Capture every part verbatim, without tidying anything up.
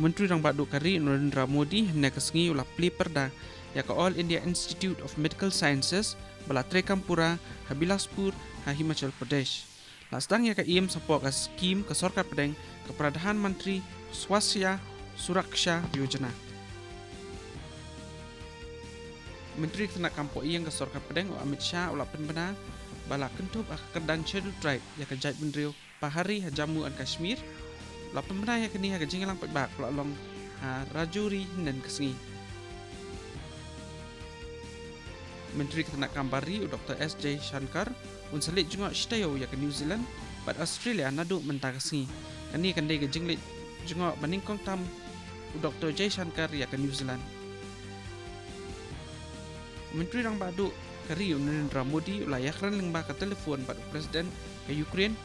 Myntri Rangbah Duh ka ri Narendra Modi hynne ka sngi u la plie pyrda ïa ka All India Institute of Medical Sciences ba la treikam pura ha Bilaspur ha Himachal Pradesh. La sdang ïa ka AIIMS hapoh ka skim ka sorkar pdeng ka Pradhan Mantri Swasthya Suraksha Yojana. Myntri ka tnat kam poh ïing ka sorkar pdeng u Amit Shah u la pynbna ba la kynthup ha ka kyrdan Scheduled Tribe ïa ka jaitbynriew Pahari ha Jammu and Kashmir. U la pynbna ïa kane ha ka jingïalang paidbah ba la long ha Rajouri hynne ka sngi. Myntri ka tnat kam bar ri u Doktor S Jaishankar un sa leit jngoh shi taïew ïa ka New Zealand bad Australia naduh mynta ka sngi. Kane kan dei ka jingleit jngoh ba nyngkong tam u Doktor Jaishankar ïa ka New Zealand. Myntri Rangbah Duh ka ri u Narendra Modi u la ïakren lyngba ka telephone bad u President ka Ukraine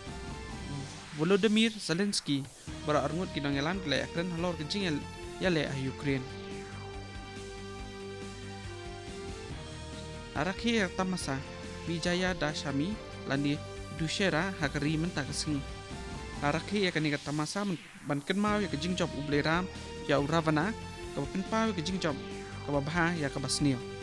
Volodymyr Zelensky. Baroh arngut ki nongïalam ki la ïakren halor ka jingïaleh ha Ukraine. La rakhe ïa ka tamasa Vijayadashami lane Dussehra ha ka ri mynta ka sngi. La rakhe ïa kane ka tamasa ban kynmaw ïa ka jingjop u Blei Ram ïa u Ravana, kaba pynpaw ïa ka jingjop kaba bha ïa kaba sniew.